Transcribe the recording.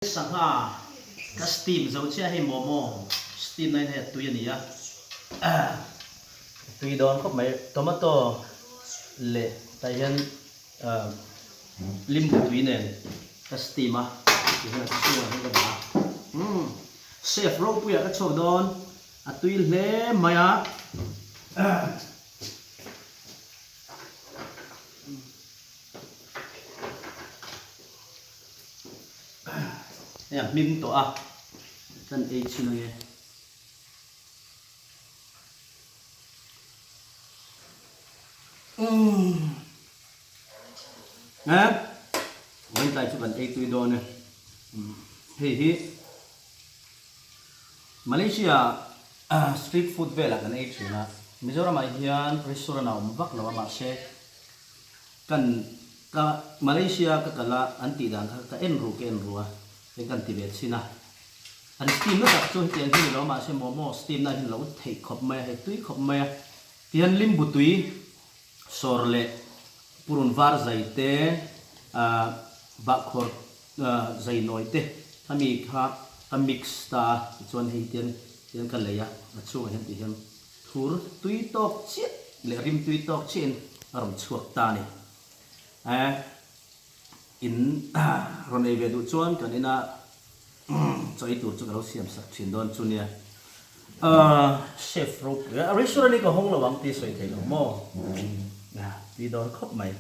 Sangha ka steam zo chiah hei momo steam na in hei a tui a ni a, a tui dawn khawp mai tomato leh tah hian limbu tui nen ka steam a tihian a chhungah hian ka dah a, umm chef ropuiah ka chhuak dawn a tui hle mai a. Hei a hming tawh a, kan ei chhin ange. Umm eh vawiin chu kan ei tui dawn e. Hei hi Malaysia street food velah kan ei thin a, Mizoramah hian restaurant a awm vak lo a mahse Kan ka Malaysia ka kal a an tih dan kha ka en ru ka en ru a heng kan ti ve chhin a an steam na tak chu hetiang hi ni lo mahse momo steam na hi lo theih khawp mai a hei tui khawp mai a tihian limbu tui sawr leh purun var zai te ah bahkhawr zai nawi te khami kha ka mix ta a tichuan hei tian tian ka lei a a chhungah hian tihian Thur tui tawk chiah leh rim tui tawk chiahin a rawn chhuak ta a ni. Eh, in rawn ei ve duh chuan kan ina chaw ei tur chu ka lo siam sak thin dawn chu nia. Ah, chef ropui a, restaurant hi ka hawng lo ang tih sawi thei lo maw? Tui dawn khawp mai.